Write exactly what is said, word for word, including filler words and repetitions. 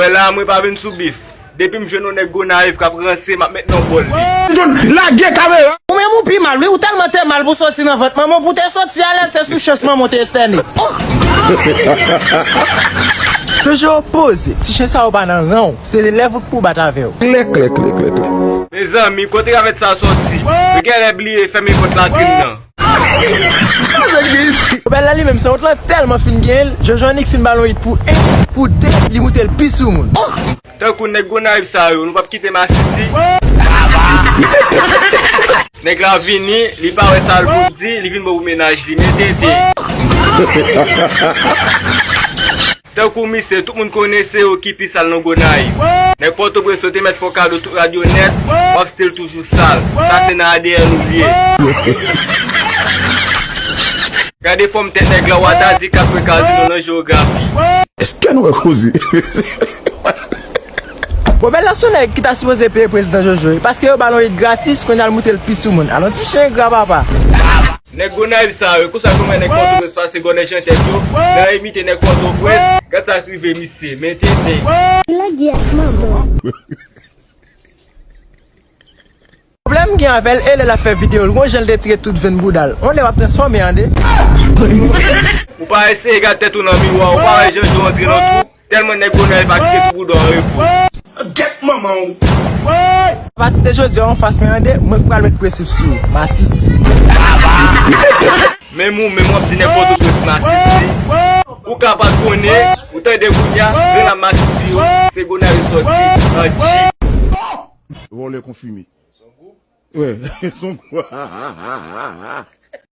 Wè la, mwen pa vin sou bif. Depi m jwenn yon nèg Gonayiv k ap ranse, m ap met nan bòl li. John, lage kamera! Ou menm ou pi mal, wi, ou tèlman te mal pou soti nan vant manman w, pou te soti alèz, se sou chans manman w te estène. Jojo, poze, ti chen sa yo pa nan ran w, se lelèv ou k pou bat avè yo. Klè, klè, klè, klè, klè. Mezanmi, kote ravèt sa soti? Yo genlè bliye fèmen pòt latrin nan. Obèl la li menm, sanwont lan tèlman fin genyen l, Jojo annik fin ba l yon hit pou en, pou de, li moute l pi sou moun. Tankou nèg Gonayiv sa yo, nou p ap kite masisi. Nèg la vini, li pa wè sa l pou l di, li vin bon pou mennaj li, men tenten. Tankou misye, tout moun konnen se yo ki pi sal nan Gonayiv. Nèg Pòtoprens yo te mèt fè w kado tout rad yo nèt, w ap still toujou sal. Sa se nan A D N ou l ye. Gade fòm tèt nèg la, w a ta di k ap jwe kazino nan jewografi. Èske nou wè koze? Bon, bèl la se yon nèg ki ta sipoze peye prezidan Jojo wi, paske yo ba l yon hit gratis, kounye a l moute l pi sou moun. Alon ti chen engra papa. Nèg Gonayiv sa yo, konsa yo konn wè nèg Pòtoprens pase gònè jan tèt yo, nan imite nèg Pòtoprens, gad sa k rive misye, men tenten. Lage ak manman. Pwoblèm m gen avè l, e lè l ap fè videyo l, gon jan l te tire tout venn bouda l. On lè w ap transfòme an de. Ou pa eseye gad tèt ou nan miwa, ou pa wè jan Jojo antre nan twou? Tèlman nèg Gonayiv pa kite tou bouda w an repo. Gèt manman w. Apati de jodi a, w anfas mwen an de, mwen k pral met prensip sou ou. Masisi. Menm ou, menm w ap di nèg Pòtoprens masisi. Ou ka pa t konnen, ou tande kounye a, grenn ap masisi yo, se Gonayiv sòti, an G. Vòlè konfime. Wè, son gwoup.